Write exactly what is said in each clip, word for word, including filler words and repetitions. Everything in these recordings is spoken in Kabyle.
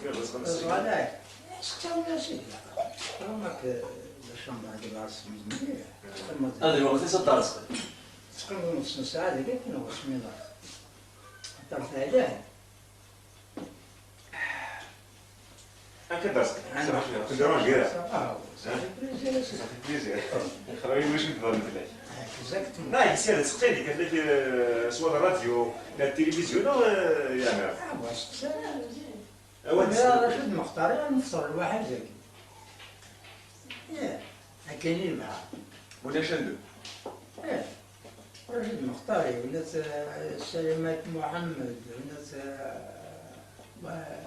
Ẓɣal, seqsaw-as-id. Teqqim-ak la chambre de garçon mliḥ. Teqqimeḍ Ad lweqt-is ad d-terẓ. Teqqimeḍ nus n ssaɛa deg akken ɣur-s miḍat. Terfeɛ lɛid. Akka d-as. Safi plaisir. Ah, safi plaisir. Safi plaisir. Xrawi mačči d-ḍan fell-ak. Exactement. Neɣ yesya d ttqil-ik, ad ak-, eh, s wa d rradyu, la télévision, neɣ, eh, yeɛmer? Ah, wa seqsa. Awa, Racid Mextar, ad nefṣel lwaḥid dagi. Ih, akken i yebɣa. Ulac andu. Ih, Racid Mextar, yunat, eh, Salimat Muḥemmed, yunat, eh, wa-,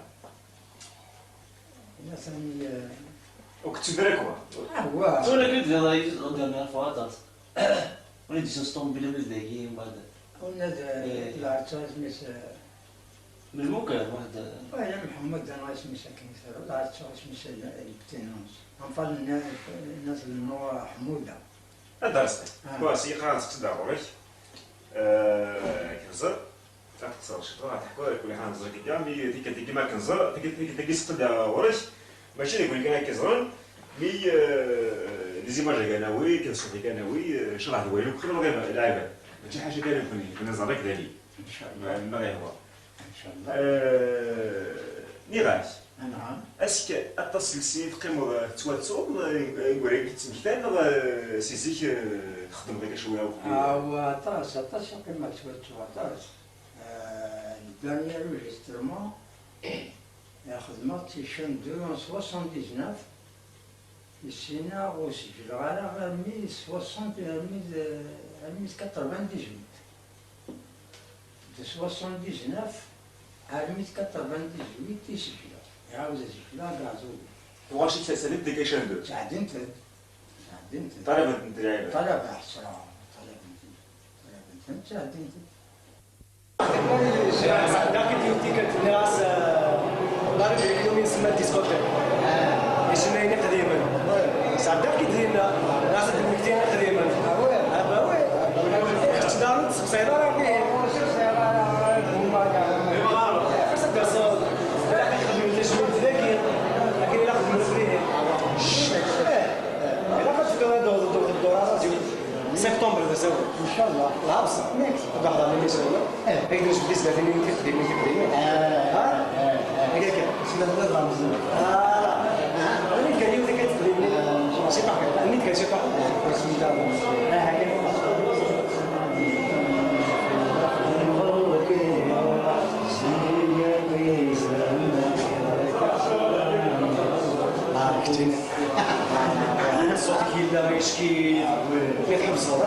yunat, eh, Ur k-ttudrak wa. Ah, wa. Tura kan d-, d-, d-, d-, aṭas. Win i d-yessusen ṭṭumbila mi d-dagi, mbeɛd. Win ad, eh, lɛerc isem-is, eh, Melmuk, waḥed. Waya Mḥemmed, dana isem-is akken i terreḍ, lɛerc isem-is, eh, Ibtinus. Anfal n, n At Lmur Ḥmuda. Ad d-rẓeɣ. Ah. Wa, si iqran sqsed ɣur-k. Eh, akken ẓer. Ad teqṣer cwiṭ, ad teḥku, kul ḥaǧa neẓra kika, mi tikkelt-agi ma akken ẓer, tikkelt, tikkelt-agi sqsed ɣur-k. Mačči d kul kan akka ẓren, mi, eh, les images kan awi, kan ṣṣut kan awi, eh, ncallah d wayen akk xedmeɣ i lɛibad. Mačči ḥaca kan nekkni, nekkni neẓra-k d ali. Ncallah. Ma, ma ɣ-ihwa. Ncallah. Eh, nniɣ-ak, Anɛam. Ass-k aṭas n lesnin teqqimeḍ, eh, tettwattuḍ, eh, i wurag yettmektan, neɣ, eh, si zik, eh, txeddmeḍ akka cwiya uqbel? Awa, aṭas, aṭas i qqimeɣ ttwattuɣ, aṭas. Eh, le dernier enregistrement, eh, xedmeɣ-t ci Chaîne deux en soixante-dix-neuf. Issina ur sejleɣ ara armi d soixante, armi d, armi d quatre-vingt-dix-huit. De soixante-dix-neuf armi d quatre-vingt-dix-huit i sejleɣ. Iɛawed ad sejleɣ deg Ɛeẓẓug. Tuɣal-d tsersemt deg Chaîne deux? Sɛeddint-d. Sɛeddint-d. Ṭalabent-tent lɛibad. Ṭalabeɣ, ḥesra, ṭalabent-tent. Ṭalabent-tent, sɛeddint-d. Sɛeddaɣ-k-id yiwet tikkelt, nniɣ-as, eh, ḍarib deg yiwen yesma diskotek. Icennayen iqdimen. Sɛeddaɣ-k-id dinna, nniɣ-as ad d-mmektiyen iqdimen. Ah, bah oui. Kečč daɣen ur testeqsayeḍ ara. Ur steqsayeɣ ara. Xas ad d-taseḍ, ad xedmen tajmilt dagi, akken ilaq ad d-mmektiyen. Eh, ilaq ad tefkeḍ ad d-, d-, d-, d-, Septembre d asawen. Inchallah. Lɛerṣ. Ad d-hḍer mi sawleɣ. Eh. Ay d-nec bdi zdat-i tiqdimin, tiqdimin. Eh. Ha? Eh, eh. Akka kan. Sima d-hḍer mezzi. Ah. Anit kan yiwet akka tiqdimin. Eh, c'est parfait. Anit kan, c'est parfait. Eh, bismillah. Ah, ah, ktin. Ṣṣut-ik yella ickid, mi tḥebseḍ.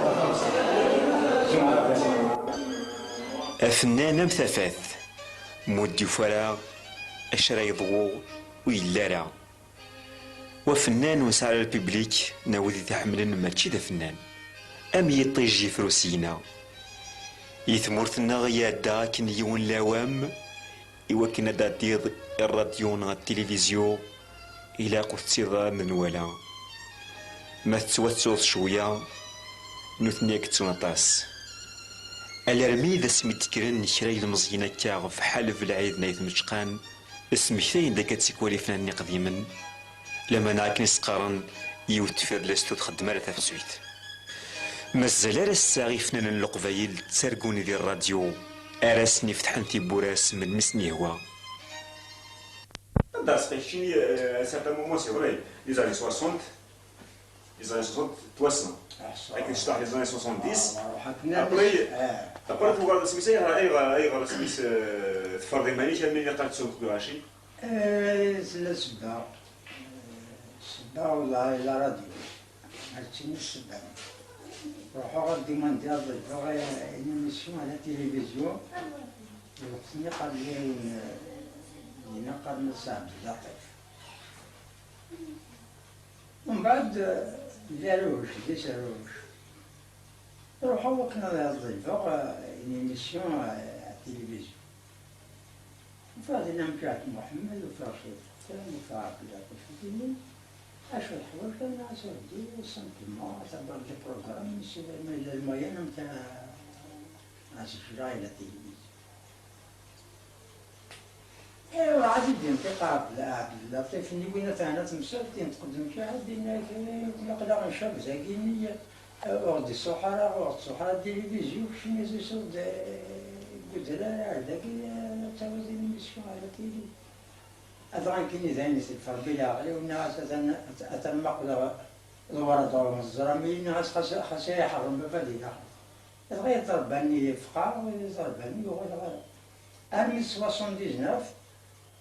Afennan am tafat, ma ur d-yufi ara acu ara yeḍwu, ur yelli ara. Wa afennan ur nesɛi ara lpiblik, neɣ wid i t-iḥemmlen mačči d afennan. Am yiṭij yefrusiyna. I tmurt-nneɣ iɛedda akken yiwen lawam, i wakken ad d-tɛeddiḍ i ṛṛadyu neɣ tilivizyu, ilaq ur tettiḍ ara menwala. Ma tettwattuḍ cwiya, nutni ad k-ttun aṭas. Alarmi d asmi d-kkren kra n yilmeẓyen akka ɣef ḥaleb lɛid n Ayt Mečqan, smektayen-d akka tikwal ifennanen iqdimen, lameɛna akken i s-qqaren, yiwet tfirellest ur txeddem ara tafsut. Mazal ar ass-a ifennanen n Leqbayel ttargun di ṛṛadyu ara sen-ifetḥen tiwwura-s melmi sen-yehwa. Anda as-qay keččini, euh, à un certain moment, c'est vrai, les années soixante, les années soixante, toi cent. Akken tecḍeḥ les années soixante-dix. Après, après tuɣaleḍ asmi-s, ayɣer, ayɣer, ayɣer asmi-s, euh, teffreḍ iman-ik almi i qqaren ttuɣ deg uɛci? Eh, tella sebba. Eh, sebba, wellah, la radio. Ad tini sebba. Ruḥeɣ ad dimandiɣ ad ḍelbeɣ, eh, une émission à la télévision. Lweqt-nni qqaren-d yiwen, eh, dinna qqaren-as Ɛebdellaṭif. Umbeɛd, eh, d aruc, d aserruc. Ruḥeɣ wakken ad ḍelbeɣ, eh, une émission, eh, à la télévision. Ufiɣ dinna Mcaɛet Muḥemmed, ufiɣ Cɛid Ḥettan, ufiɣ Ɛebdellaṭif Ddini. Acu teḥwaǧ kan, nniɣ-as ur ddiɣ, simplement, tabart des programmes, ma yella le moyen, amek ara, ara sejleɣ i la télévision. Aywa, Ɛad i d-inṭiq Ɛebd-, Ɛebdellaṭif-nni, win atan a temsalt, inṭeq-d mcaḥed, yenna-ak, eh, aql-aɣ ncab dagi-nni, eh, ur ɣ-d-iṣuḥ ara, ur ɣ-d-tṣuḥ ara tilivizyu, keččini ziseḍ-d, eh, deg udrar ar dagi, eh, ad tawiḍ imisyu ar tili. Adɣa nekkini d ayen itef Rebbi leɛqel-iw, nniɣ-as atan, atan ma aql-aɣ d wara d ɣur-neẓra, mi nniɣ-as xas, xas ay iḥeṛṛem baba di daxel. Dɣa iḍerban-nni yefqeɛ, iḍerban-nni yuɣal ɣer, armi d soixante-dix-neuf,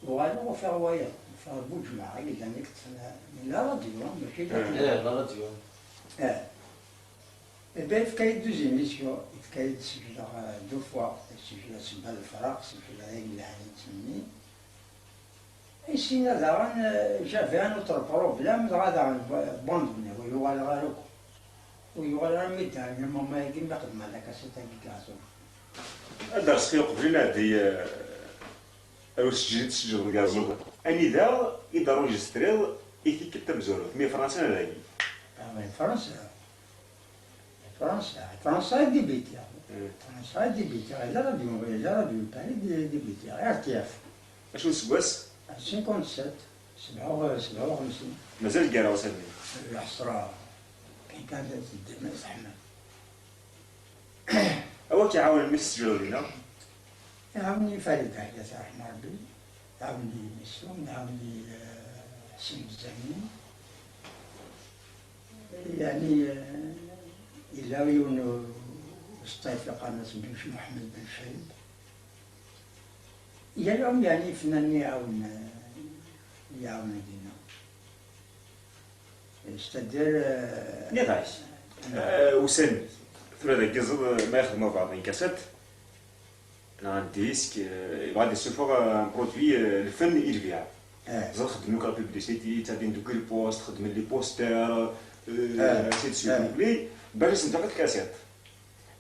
uɣaleɣ ufiɣ wayeḍ, ufiɣ Buǧemɛa i yellan i yeṭṭfen, la radio, mačči d akken. Eh, la radio. Eh. Eh ben, yefka-yi-d deux émissions, yefka-yi-d sejleɣ, eh, deux fois, sejleɣ sebba lefraq, sejleɣ ayen lɛali ttmenni. I sin-a daɣen, eh, j'avais un autre problème, dɣa daɣen b-, bandonné, ur yuɣal ara akk. Ur yuɣal ara mi d-ɛni mama-agi mi xedmeɣ la cassette-agi deg Ɛeẓẓug. Ad d-rseɣ i uqbel i nɛeddi, eh, ar usejjed, tesejjed deg Ɛeẓẓug. Anida i d-arujistriḍ i tikkelt tamezwarut, mi Fransa neɣ dagi? Ah, mais Fransa. Fransa, Fransa ad dibitiɣ. Mm. Fransa ad dibitiɣ, yella radio, yella radio Paris di-, dibitiɣ, R T F. Acu n useggas? Cinquante-sept, sebɛa u xemsin. Mazal gar-aɣ ussan-nni. Lḥesra, kan kan teddem, teḥma. Awa k-iɛawnen mi tesǧireḍ dinna? Iɛawen-iyi Farid Ɛli, ad t-yerḥem Rebbi. Iɛawen-iyi Missum, iɛawen-iyi, eh, Ḥsin Mzani. Yeɛni, eh, yella yiwen u-, usṭayf iqqaren-as Benc Muḥemmed Ben Cayeb. Yal yiwen, yeɛni, ifennanen iɛawen, eh, iɛawen dinna. C'est-à-dire, euh, nniɣ-ak, euh, ussan-nni, tura dagi ẓid, euh, ma yexdem abeɛḍ n kassat, neɣ n disk, euh, yebɣa ad d-isuffeɣ, euh, un produit, euh, lfen i lbiɛ. Eh. Ẓid xeddmen akk la publicité, ttadin deg les postes, xeddmen les posters, euh, eh, ainsi de suite. Eh. Mkli, bac ad sen-taɣ tkassat.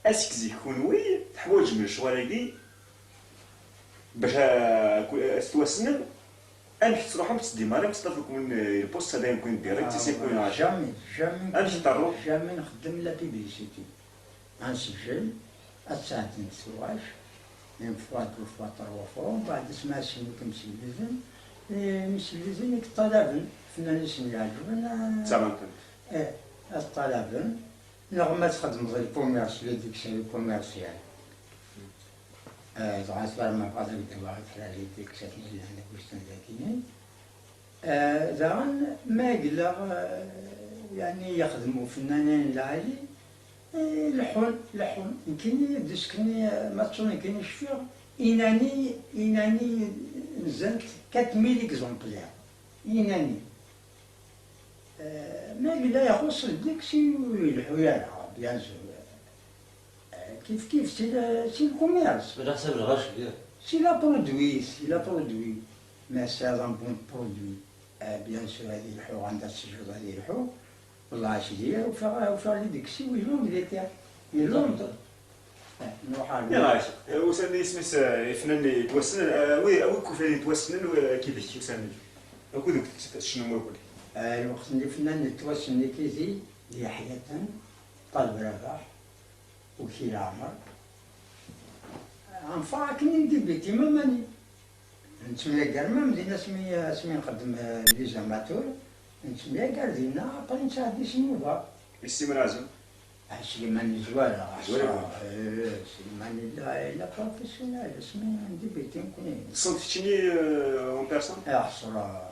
Ass-k zik kunwi teḥwaǧem lecɣal-agi bac a, ku-, a tettwassnem, amek tettruḥem tettdim ara, tettafekum, eh, lpost, ça vient kun direct, ah, c'est kun ouais, jamais, jamais, amek teṭṭerru? Jamais nxeddem la publicité. Ad nsejjel, ad tɛeddim tuɣac, une fois, deux fois, trois fois, mbeɛd asmi ad sinu imselliten, eh, imselliten i yeṭṭalaben, fennan i sen-yeɛǧben, ah, ttaɣen-ten. Eh, ad ṭṭalaben, neɣ ma txedmeḍ le commerce, le dictionnaire commercial. Eh, dɣa tura ma bɣiɣ ad ak-d-awiɣ kra n yidiksaten yellan deg ustan dagi. Eh, daɣen, ma yella, eh, yeɛni yexdem ufennan ayen lɛali, eh, leḥḥun, leḥḥun. Nekkini, disque-nni, eh, ma tettuḍ nekkini cfiɣ, inani, inani nzant quatre mille exemplaires. Inani. Eh, ma yella ixuṣṣ deg-s ur ileḥḥu ara, bien sûr. Eh, kif kif, c'est le, c'est le commerce. Wala ḥsab lɣaci, ya. C'est la produit, c'est la produit. Ma tesɛiḍ un bon produit, eh, bien sûr, ad ileḥḥu, anda tesǧuḍ ad ileḥḥu. Wellah, a sidi, ufiɣ, ufiɣ-d deg-s, ils l'ont, il était, ils l'ont. Nruḥ ar... Nniɣ-ak, eh, ussan-nni isem-is, eh, ifennanen yettwassnen, eh, wi, wi kufran yettwassnen, eh, kidek ussan-nni. Akud deg tecnum akk. Eh, lweqt-nni ifennanen yettwassnen kidi, d Yeḥya Tan, Ṭaleb Rabaḥ, Ukil Ɛmer. Enfin, akken i ndibiti, ma mani. Nettemyagar même dinna asmi, asmi nxeddem, eh, les amateurs, nettemyagar dinna, après nettɛeddi s nnuba. I Sliman Ɛazem? Ah, Sliman Zwareɣ, Zwareɣ. Eh, Sliman yella, yella professionnel, asmi ndibiti nekkni. Tessneḍ keččini, eh, en personne? Eh, ḥesra.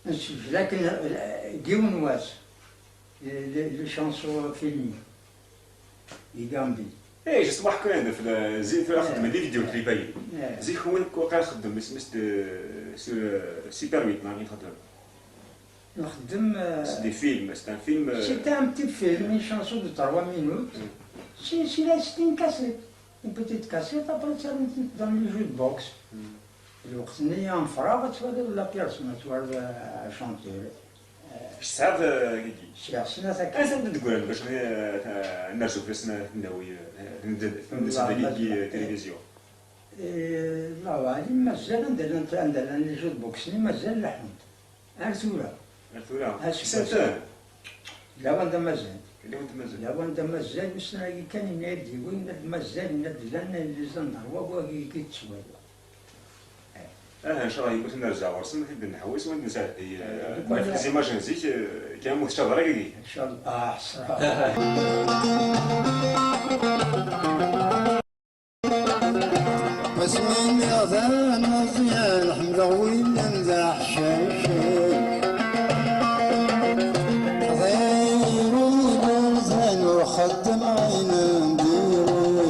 Nsejjel akken, eh, yiwen wass. Les, les, les chansons filmées. Igambi. Eh, justement, ḥkan-d f la, zi-, tura xeddmen des vidéoclips-agi. Eh. Zik, win k-, waqila txeddem, isem-is de, sur, euh, Super huit, neɣ ayen txeddmem? Nxeddem, euh, c'est des films, c'est un film, euh, c'était un petit film, une chanson de trois minutes. Mm. C'est, c'est là, c'est une cassette. Une petite cassette, après, ça, dans le jeu de boxe. Mm. Lweqt-nni, am Fraɣ, ad twaliḍ la personne, ad twaliḍ, euh, chanteur. Tesɛiḍ, eh, yagi? Sɛiɣ snat akka. Ansa d-ggran bac, eh, nerzu fell-asen, eh, ad ten-nawi, eh, ad ten-nessed dagi deg tilivizyu? Eh, Allahu aɛlam, mazal anda llan, anda llan les jeux de boxe-nni, mazal leḥḥun-d. Ar tura. Ar tura? Aseggas-a. Ksant? Lawan d amazal. Lawan d amazal. Lawan d amazal, ussan-agi kan yenna-d yiwen, yenna-d mazal, yenna-d llan les endroits wagi i yettwali. Eh. Ah, ncallah yiwet nerza ɣur-sen, ad t-id-nḥewwes, win nesɛeddi, eh, ɣef les images n zik, eh, kan ur teccaḍ ara yagi. Ncallah, ah, ḥesra. Asmi nniɣ d ameẓyan, ḥemmleɣ win d aḥcaycay. Xḍiɣ i iberdan, ur xeddmeɣ ayen n diri.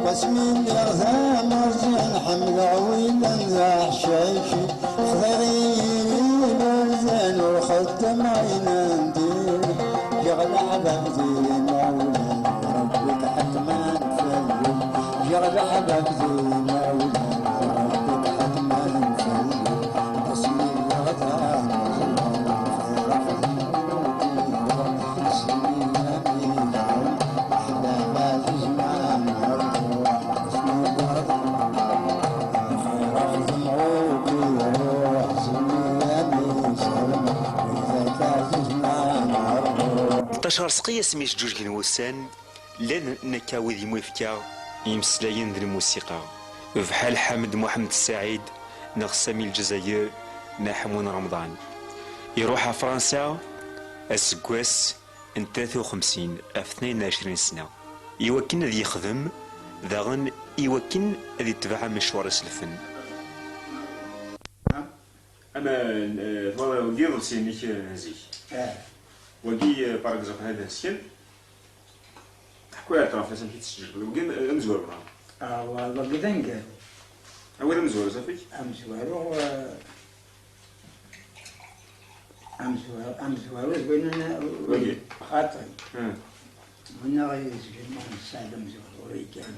Asmi nniɣ d ameẓyan, ḥemmleɣ win d aḥcaycay. Xḍiɣ i iberdan, ur xeddmeɣ ayen n diri. Giɣ leḥbab d imawlan, Rebbi ḥetman fell-i. Giɣ leḥbab d imawlan, Rebbi ḥetman fell-i. Asmi nniɣ d ameẓyan, xḍiɣ Ṭṭac ɣer Seqqi asmi ǧǧuǧgen wussan, llan akka wid i mu yefka imeslayen d lmusiqa, bḥal Ḥamed Muḥend Saɛid neɣ Sami Lezzayer neɣ Ḥemmun Remḍan. Iruḥ ɣer Fransa aseggas n tlata u xemsin ɣef tnayen u ɛecrin sna, iwakken ad yexdem, daɣen iwakken ad itbeɛ amecwar-is lfen. Ama, eh, twalaḍ wagi iḍebsiyen-ik, eh, n zik. Eh. Wagi, eh, par exemple, hada hesken. Ḥku ar ṭraf, amek i tt-teǧǧeḍ. Wagi, eh, amezwaru, neɣ? Ah, wa-, wagi d aneggaru. Awi d amezwaru, safik? Amezwaru, eh, amezwaru, amezwaru d win n-, wagi. Xaṭi. Hmm. Winna i yezgel Muḥend Saɛid amezwaru, ur yeggan.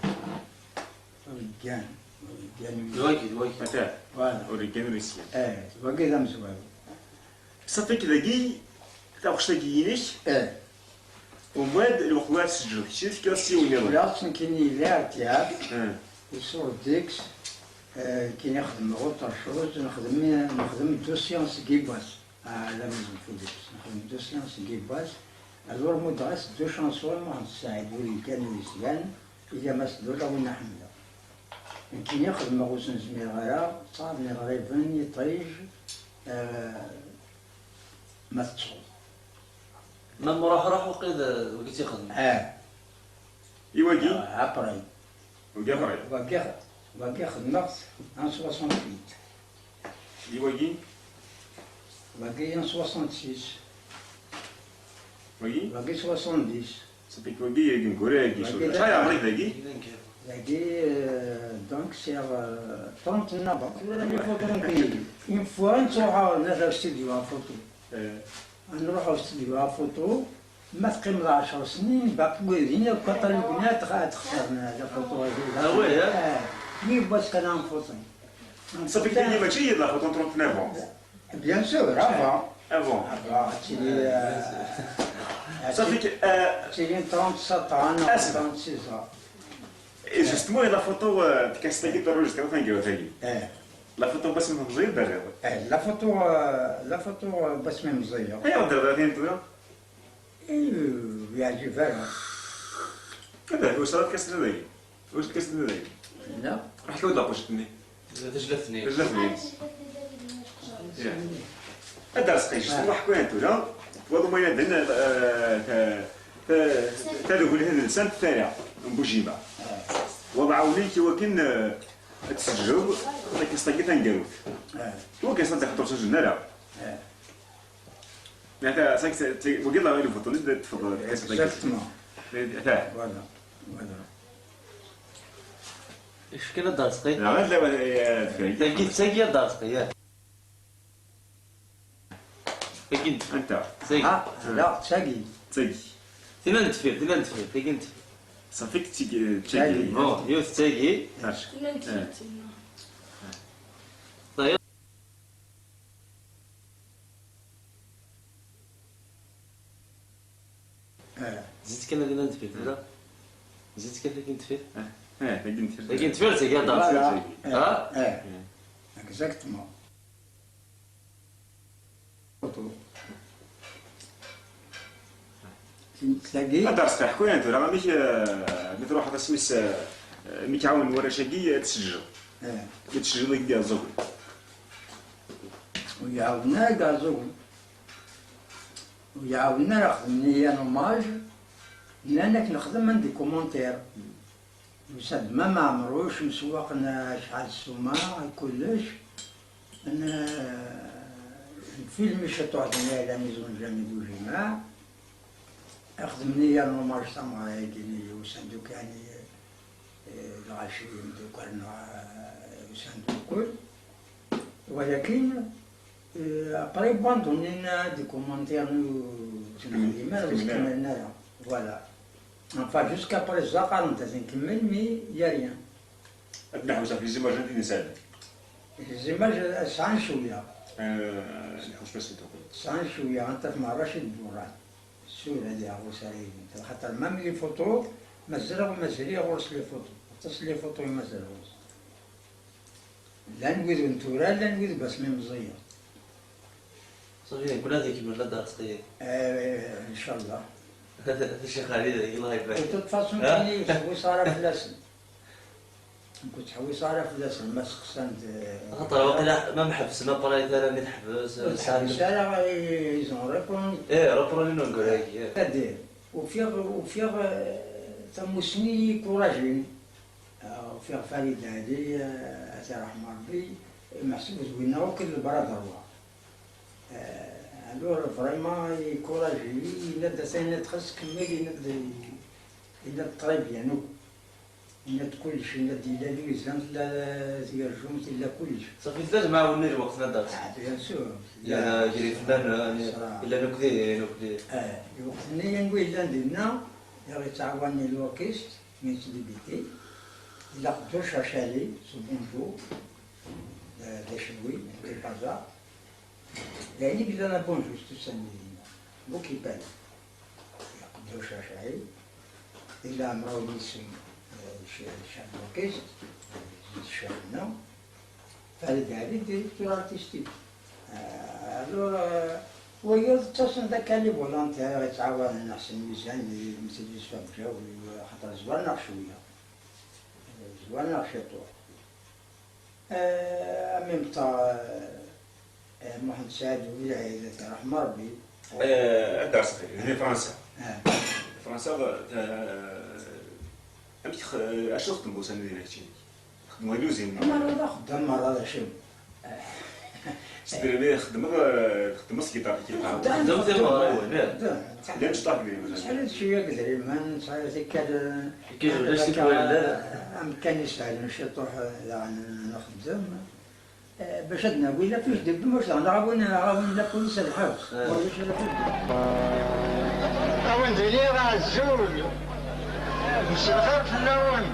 Ur yeggan, ur yeggan. D wagi, d wagi. Ata. Voilà. Ur yeggan, ur yesyan. Eh, d wagi d amezwaru. Safik dagi, taɣect-agi-inek. Eh. Umad, lweqt wa tseǧǧeḍ, kečč tefkiḍ s yiwen niḍen. Ula d nekkini yella artyaɣ, eh, iṣur deg-s, eh, kini xedmeɣ autre chose, nexdem, nexdem dossier seg yibbas. Ah, la maison Philips, nexdem dossier seg yibbas. Alors, muddeɣ-as deux chansons i Muḥend Saɛid, wid kan ur yeslan, iga-mas d ula win ḥemmleɣ. Nekkini xedmeɣ ur sen-zmireɣ ara, ttɛaḍen iɣriben, iṭij, eh, ma teṭṭseḍ. Ma mruḥ ruḥ uqid, eh, wigi tt-ixedmen. Eh. I wagi? Ah, après. Wagi après? Wagi, wagi xedmeɣ-t en soixante-huit. I wagi? Wagi en soixante-six. Wagi? Wagi soixante-dix. Safik wagi, yagi ngura yagi. Wagi cwiṭ. D acḥal ɛemr-ik dagi? Dagi, euh, donc, c'est, euh, trente-neuf ans. Une fois, nruḥ ɣer studio à photo. Eh. Nruḥ ɣer studio à photo, ma teqqimeḍ ɛecr snin, baqi wid-in akk katalugni ad tx-, ad xtiren la photo-agi. Ah ouais, hein? Eh, yiwwas kan en photo. Safik tagi mačči d la photo n trente-neuf ans. Bien sûr, avant. Avant. Avant, ad tili, euh, Safik, euh, ad tili trente-sept ans, trente-six ans. Et justement, la photo, euh, de Kastagi, de Roger, de Roger. Eh. La photo n Basmi Meẓẓi, d arriḍ. Eh, la photo, euh, la photo, euh, Basmi Meẓẓi. Ayɣer d-terriḍ ayen tura? Eh, ur yeɛǧib ara. Ada, ur sɛiḍ lkas-nni dagi. Ur lkas-nni dagi. La. Ruḥ ḥlu-d laqujt-nni. Tajlabt-nni. Tajlabt-nni. Ya. Ad d-arsqi, justement, ḥku-yan tura. Waḍu ma yadden, eh, ta-, ta-, tadukli n lsan tara n Bujima. Waḍ ɛawli-k i wakken, eh, ad tseǧǧeḍ takiṣt-agi taneggarut. I wakken ad d-ixeṭṭer s ujennar-a. Ata, sak, sak, wagi la, le bouton, d tfeḍ, exactement. Ata. Voilà, voilà. Acu kan ad d-arsqi? La, la, la, la, tagi, tagi ad d-arsqi, ya. Tagi n deffir. Anta. Tagi. Ah, la, tagi. Tagi. Tina n deffir, tina n deffir, tagi n deffir. Safik, tagi, tagi. Bon, yiwet tagi. Tina n deffir, tina. Zid kan ad inan deffir tura. Zid kan tagi n deffir. Eh, tagi n deffir. Tagi n deffir, tagi ad d-aɣ-, voilà. Ha? Eh. Exactement. Tagi. Ad d-arsqi, ḥku-yan tura, amek, eh, mi truḥeḍ asmi s, eh, mi k-ɛawnen warrac-agi, eh, ad tseǧǧeḍ. Eh. Yettceggiḍ deg Iɛeẓẓugen. Ur iɛawen ara deg Iɛeẓẓugen. Ur iɛawen ara, xedmen-iyi un hommage. Nnan-ak nexdem un documentaire. Yusa-d Mama Ɛemruc, msewwaqen acḥal ssuma, kullec. N-, nfilmi ciṭuḥ d la maison de jamais du jima. Xedmen-iyi un hommage tameɣra-agi-nni, usan-d ukani, eh, lɣaci imdukal neɣ, eh, usan-d ukul. Walakin, eh, après, bandunin-d commentaire n ur ttnexdim ara, ur ttkemmilen ara. Voilà. Enfin, jusqu'après, qqaren-d ad nkemmel, mais y a rien. Ad neḥbes ɣef les images n Sali. Les images, eh, sɛan cwiya. Eh, nḥucc-as i tukul. Sɛan cwiya, ad tafem Racid Buran. Sura diɣ ɣur-s ara yilin. Axaṭer même les photos, mazal, mazal ɣur-s les photos. Aṭas les photos i mazal ɣur-s. Llan wid n tura, llan wid n wasmi meẓẓiyen. Ṣafi, nekkni ad ikemmel la dars-agi. Eh, inchallah. Ccix Ali, dagi, Allah ibarik. De toute façon, ha? Ur ttḥewwis ara fell-asen. Ur ttḥewwis ara fell-asen, ma seqsan-d, eh, axaṭer waqila ma mḥebsen après, tara mi teḥbes, ur ttḥewwis ara, ils ont répondu. Eh, reprendre une langue, eh. C'est-à-dire, ufiɣ, ufiɣ, eh, tamussni i kurajin. Ah, ufiɣ Farid Ali, eh, ad t-iṛḥem Ṛebbi, meḥsub d winna akk d le bras droit. Eh, alors vraiment, encourage-iyi, yenna-d atan, yenna-d xas kemmel, yenna-d, yenna-d très bien akk. Yenna-d kullec, yenna-d yella lwizan, tella tgerjumt, yella kullec. Ṣafi, tella temɛawen-nni lweqt n addars? Ah, bien sûr. Yella gar yifennanen, eh, yellan akk dihin, akk dihin. Eh, lweqt-nni, anwa yellan dinna, i ɣ-yettɛawanen l'orchestre. Yettdibiti, ilaq Ddu Cacali, s ubunju, d, d acenwi, d ipaza. D ayen i yellan abunju s tussani dinna, bu kipali. Ilaq Ddu Cacali, ila mraw n yisem, eh, c-, chef d'orchestre, d ccaf-nneɣ. Farid Ali d directeur artistique. Euh, alors, euh, wiyaḍ ttasen-d akka les volontaires, yettɛawanen Ḥsen Mizan, Msidi Yusef Abǧawi, xaṭer zwaren-aɣ cwiya. Zwaren-aɣ ciṭuḥ. Euh, en même temps, euh, euh, Muḥend Saɛid Ulɛid, ad t-iṛḥem Ṛebbi. Eh, ad d-aseɣ di Fransa. Ah. Fransa, eh, amek x-, acu txeddmeḍ ussan-nni dinna keččini? Xeddmeɣ di luzin. Merra d axeddam, merra d acu. Sdrimi txeddmeḍ, txeddmeḍ s giṭar-ik? Xeddam, xeddam, xeddam. Llan cṭaḥ deg idrimen. Tesɛiḍ cwiya n yedrimen, tesɛiḍ tikkal, tikkal ulac, tikkal llan. Amkan yeshelen ciṭuḥ, daɣen nxeddem. Eh, bac ad nawi la fiche de démarche, daɣen aɣ-awin, aɣ-awin la police ad lḥebs. Eh. Ulac ara fiche de démarche. Ad wen-d-iniɣ azul. Mselxir fell-awen.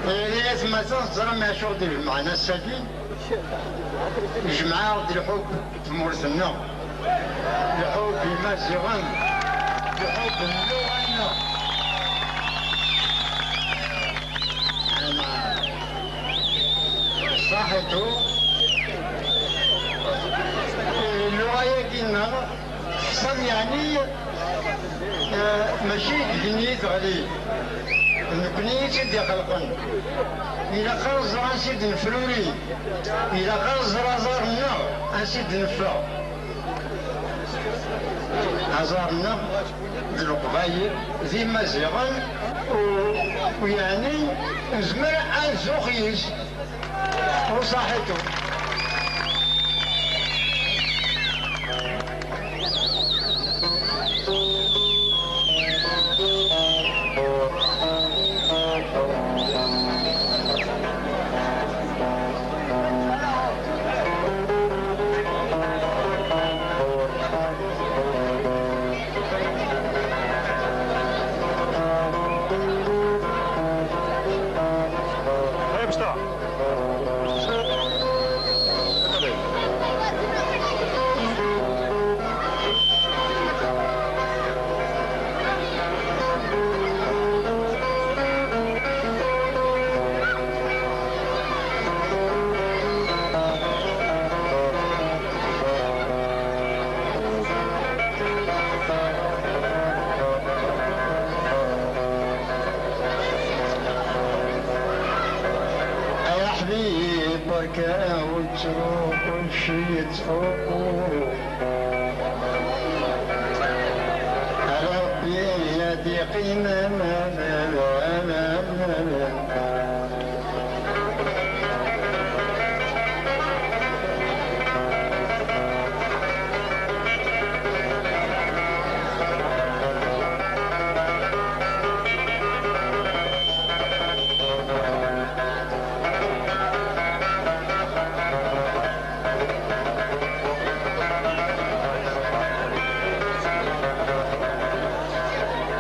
Ay atmaten, teẓram acu ɣ-d-ijemɛen ass-agi? Ijemɛ-aɣ-d lḥubb n tmurt-nneɣ, lḥubb n Imaziɣen, lḥubb n lluɣa-nneɣ. Saḥitu, lluɣa-yagi-nneɣ teḥṣel, yeɛni, eh, mačči deg-nni i teɣli. D nekkni i tt-id-ixelqen. Ilaq ad nẓer ansi d-nefruri. Ilaq ad nẓer aẓar-nneɣ ansi d-neffeɣ. Aẓar-nneɣ d Leqbayel, d Imaziɣen, u, u yeɛni nezmer ad nzux yis. U saḥitu. Fi berka ur ttru, kulci yettfuku. Ala Ṛebbi ad iqqimen.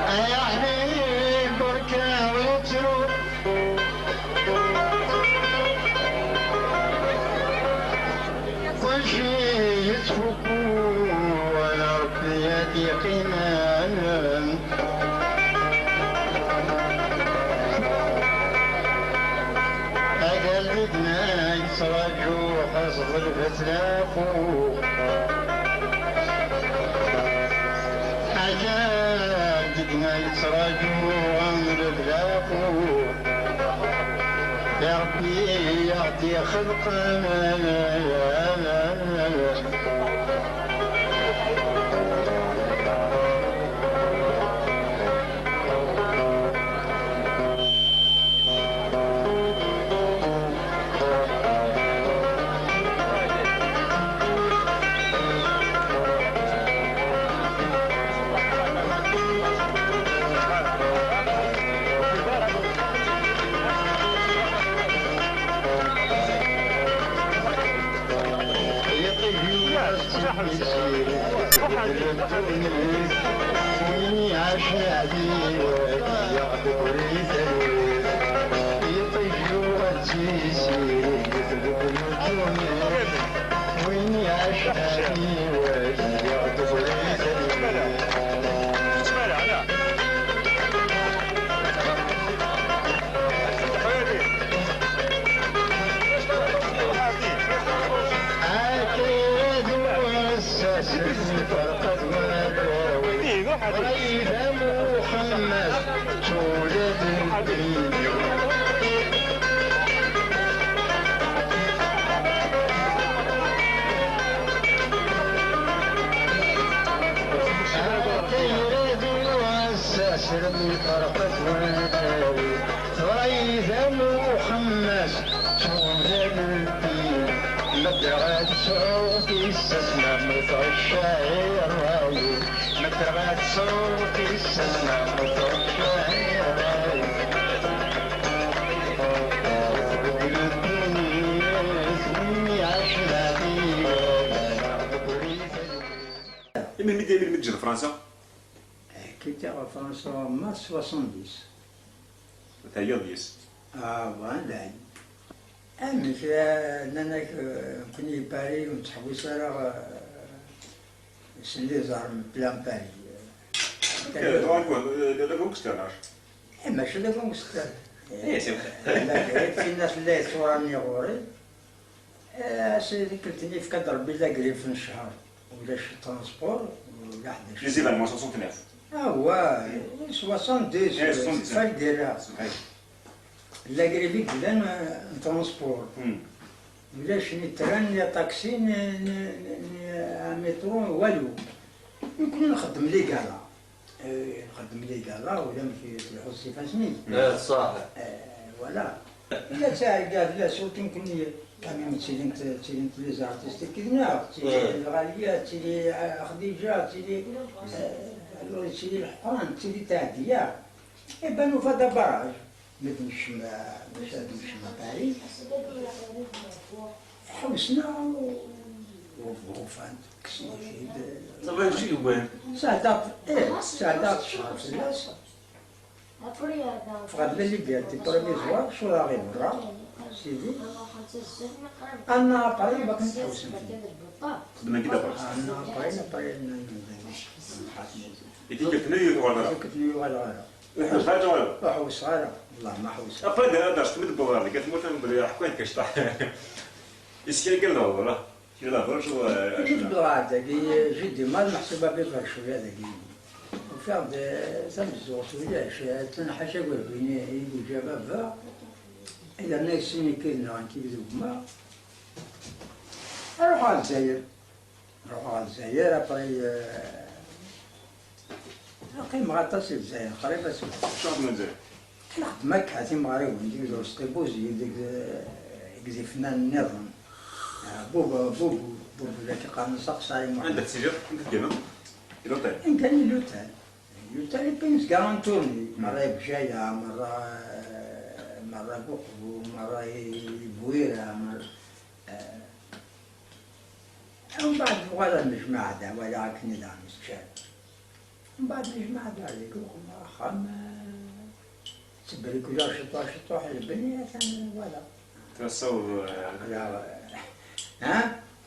Ay aḥbib, berka ur ttru. Kulci yettfuku, ala Ṛebbi ad iqqimen. Agal didna yettraǧu xas ḍelbet lafu. Agal didna yettraǧu ḍelbet lafu. Ya Ṛebbi, ya Ṛebbi, xelqen. Akid wass-a s lferqat warraw. Ih, d uḥadis. Ɣayda Muḥemmed, tura d ddin. Akid wass-a s lferqat warraw. Ɣayda Muḥemmed, tura d ddin. Ma ddreɣ ad sɛuɣ tissas, ma mmuteɣ ccɛir ṛṛay. Ma ddreɣ ad sɛuɣ tissas, ma mmuteɣ ccɛir ṛṛay. Imi, imi d-, imi d-teǧǧiḍ Fransa? Kkreɣ ɣer Fransa mars soixante-dix. Teɛyiḍ deg-s? Ah, bɣan dayen. Amek, eh, nnan-ak, eh, nekkni di Paris ur nettḥewwis ara, eh, s les armes plein Paris. Eh, d agangster, neɣ? Eh, mačči d agangster. Eh, c'est vrai. La grève, tinna tella tura-nni ɣur-i. Eh, s tikkelt-nni yefka-d Rebbi la grève n ccher. Ulac transport, ulac ḥdac. Les événements soixante-neuf. Ah, ouais, soixante-dix, eh, soixante-dix. C'est pas le guerre. C'est vrai. La grève i yellan, euh, n transport. Hmm. Ulac ni tran, ni aṭaksi, ni, ni, ni, ni un métro, walu. Nekkni nxeddem les galas. Eh, nxeddem les galas, ulamek tleḥḥu s ifassen-ik. Eh, ṣaḥ. Eh, voilà. Illa d taɛegga fell-as, ur tumken-iyi. Quand même, ttilint, ttilint les artistes akked-neɣ, ttili, eh, Lɣaliya, ttili, eh, Xdija, ttili, eh, alors, ttili Leḥqan, ttili Taɛdiya. Eh ben, nufa-d abaraj. Mi d-nekcem, eh, bac ad nekcem à Paris. Ḥewsen-aɣ u-, u-, ufan-d, kksen-ak-id. Ṭṭabaj i yewwan. Sɛeddaɣ, eh, sɛeddaɣ ccɣel fell-as. Ffɣeɣ-d la liberté provisoire, cureɣ i berra, sidi. Anna après, bakken ḥewsen fell-i. Xedmen-k-id après. Anna après, après, n-, n-, n-, n-, n-, I tikkelt-nni ur tuɣaleḍ ara? I tikkelt-nni ur uɣaleɣ ara. Ur ḥewseɣ ara tuɣaleḍ? Ur ḥewseɣ ara. Wallah ma ḥewseɣ. Après, d, d acu tewwiḍ ɣer deg tmurt am belli ḥkan-k acṭaḥ. Yeskerkal lehdur, ah. Kra lehdur, eh, mi d-wwḍeɣ ɣer dagi, j'ai du mal, meḥsub à vivre cwiya dagi. Ufiɣ-d, eh, tameẓẓuɣt ulac, eh, attan ḥaca agerbi-nni i d-yeǧǧa baba. Yerna yessin ikid neɣ nekk deg gma. Ruḥeɣ ɣer Lezzayer. Ruḥeɣ ɣer Lezzayer, après, euh, qqimeɣ aṭas di Lezzayer, qrib aseggas. Acu xeddmeḍ di Lezzayer? Nxeddem akka timeɣriwin, deg Drus Tibuzi, deg, deg yifennanen nniḍen. Ah, Bubu, Bubu, Bubu, la k-qqaren s aqṣay Muḥend. Anda tettiliḍ? Anda teqqimeḍ? Di l'hôtel? Anda i l'hôtel? L'hôtel, et puis nezga nturni. Merra i Bjaya, merra, merra Buqbu, merra i Bwira, merra, eh, Mbeɛd uɣaleɣ nejmaɛ-d, walaɣ akken i daɣen yeččan. Mbeɛd nejmaɛ-d ar deg uxxam, axxam, eh, ttbrikulaɣ ciṭuḥ, ciṭuḥ, lebni, atan, wala. Tessaweḍ, eh, aql-aɣ, eh, ha?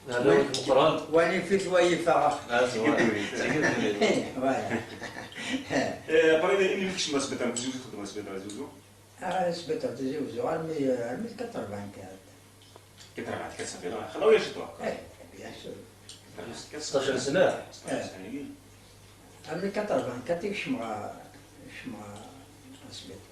Ɛdawet meqqren. Wali fit wayifeɣ. Ah, zwar. Wala. Eh, après, imi tkecmeḍ asbiṭar, Tizi Wezzu, txeddmeḍ asbiṭar Tizi Wezzu? Ah, asbiṭar Tizi Wezzu, armi, armi quatre-vingt-quatre. Quatre-vingt-quatre, ça fait loin. Xlaw ya ciṭuḥ. Eh, bien sûr. Seṭṭac sna. Seṭṭac sna. Armi quatre-vingt-quatre i kecmeɣ, kecmeɣ asbiṭar.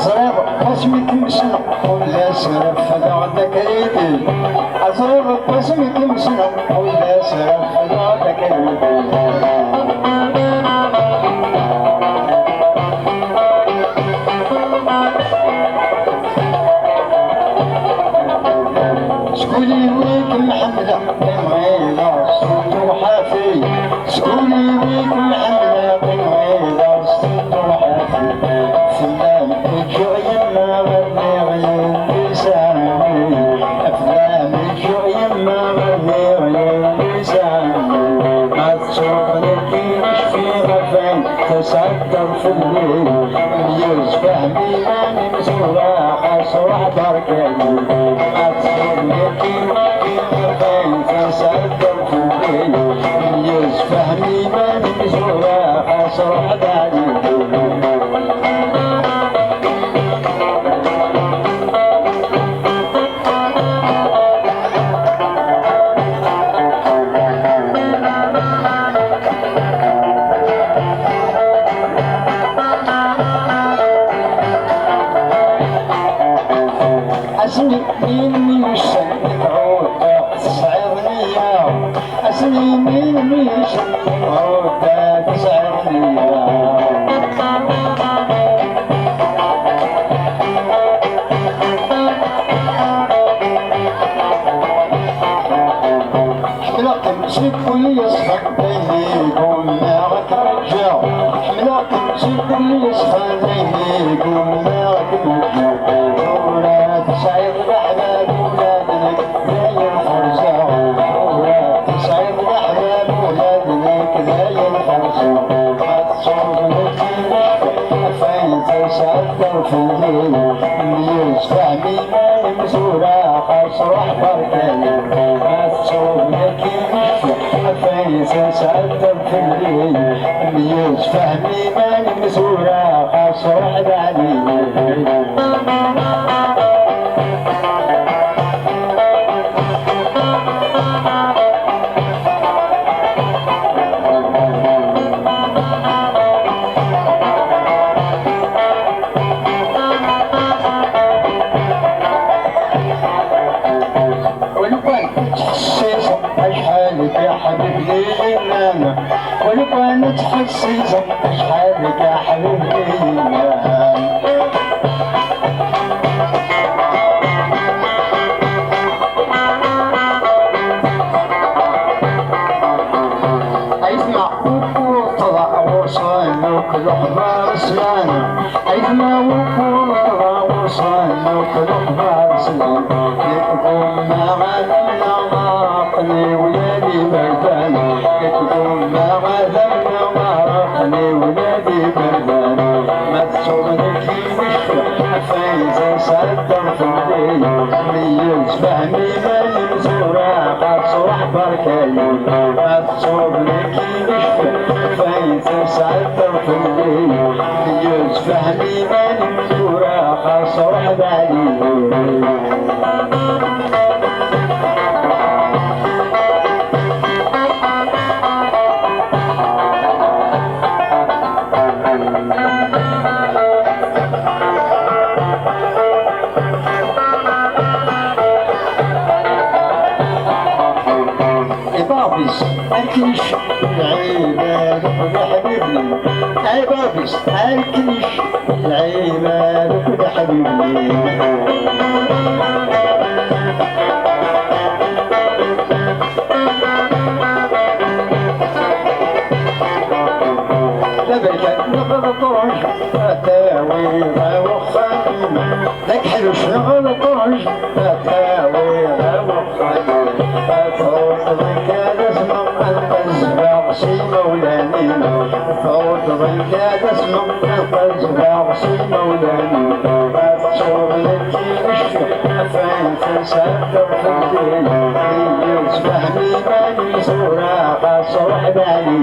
Ẓriɣ wasmi kem-ssneɣ, ur la as-refdeɣ-d akridi. Ẓriɣ wasmi kem-ssneɣ, ur la as-refdeɣ-d akridi. Seg ul-iw i kem-ḥemmleɣ, lemɣiḍa s tuḥafi. Seg ul-iw i kem-ḥemmleɣ, lemɣiḍa s tuḥafi. Fell-am i ǧǧiɣ yemma, rniɣ yelli-s ɛemmi. Fell-am i ǧǧiɣ yemma, rniɣ yelli-s ɛemmi. Ma tettuḍ nekkini cfiɣ ɣef ayen tesɛeddaḍ fell-i. Myezfahmi iman-im tura, xas ruḥ berka-yi. Ma tettuḍ nekkini cfiɣ ɣef ayen tesɛeddaḍ fell-i. Myezfahmi iman-im tura, xas ruḥ berka-yi. Asmi mi yusa i tɛudda tesɛiḍ nniya. Asmi mi yusa i tɛudda tesɛiḍ nniya. Ḥemmleɣ-kem seg wul yeṣfan, daymi gummaɣ ad kem-ǧǧeɣ. Ḥemmleɣ-kem seg wul yeṣfan, daymi gummaɣ ad kem-ǧǧeɣ. Tura tesɛiḍ leḥbab ula d nekk dayen ḥerzeɣ. Tura tesɛiḍ leḥbab ula d nekk dayen ḥerzeɣ. Ma tettuḍ nekkini, ɣef ayen tesɛeddaḍ fell-i. Myezfahmi iman-im tura, xas ruḥ berka-yi. Ma tettuḍ nekkini, ɣef ayen tesɛeddaḍ fell-i. Myezfahmi iman-im tura, xas ruḥ d ɛli. Ulukan tettḥessiseḍ acḥal i k-iḥemmel yemma-m. Ulukan tettḥessiseḍ acḥal i k-iḥemmel yemma-m. Ɣer-sen, yettgumma ad mneɣ aql-i ula d iberdan, yettgumma ad mneɣ aql-i ula d iberdan. Ma tettuḍ nekk i nnect, ɣef ayen tesɛeddaḍ fell-i, mi yezfehm iman-im tura, xas ruḥ berka-yi. Ma tettuḍ nekk i nnect, ɣef ayen tesɛeddaḍ fell-i, mi yezfehm iman-im tura, xas ruḥ d Ɛli. Ibabis, akken icebbeḥ lɛibad uqbel ḥbibni. Ay babis, akken icebbeḥ lɛibad uqbel ḥbibni. Taberkat n Qerṭuj, ad tawiḍ ar wexxam. D akeḥnuc n Qerṭuj, ad tawiḍ ar wexxam. Ad tewteḍ akka d asma, ad qezbeɣ s imawlan-im. Ad tewteḍ akka d asma, ad qezbeɣ s imawlan-im. Ad tettuḍ nekki nnect, ɣef ayen tesɛeddaḍ fell-i. Yezfehm iman-im tura, xas ruḥ d Ɛli.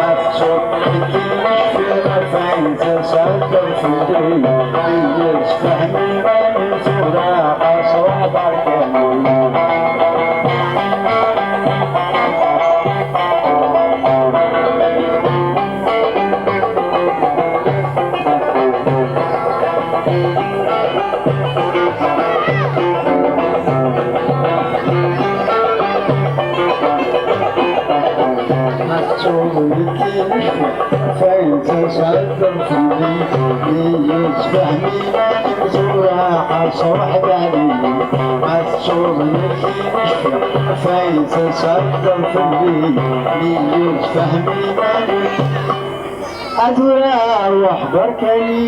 Ad tettuḍ nekki nnect, ɣef ayen tesɛeddaḍ fell-i. Yezfehm iman-im tura, xas ruḥ berka-yi. Ma tettuḍ nekki nnect, ɣef ayen tesɛeddaḍ fell-i. Mi yezfehm iman-im tura, xas ruḥ d Ɛli. Ma tettuḍ nekki nnect, ɣef ayen tesɛeddaḍ fell-i. Mi yezfehm iman-im, a tura ruḥ berka-yi.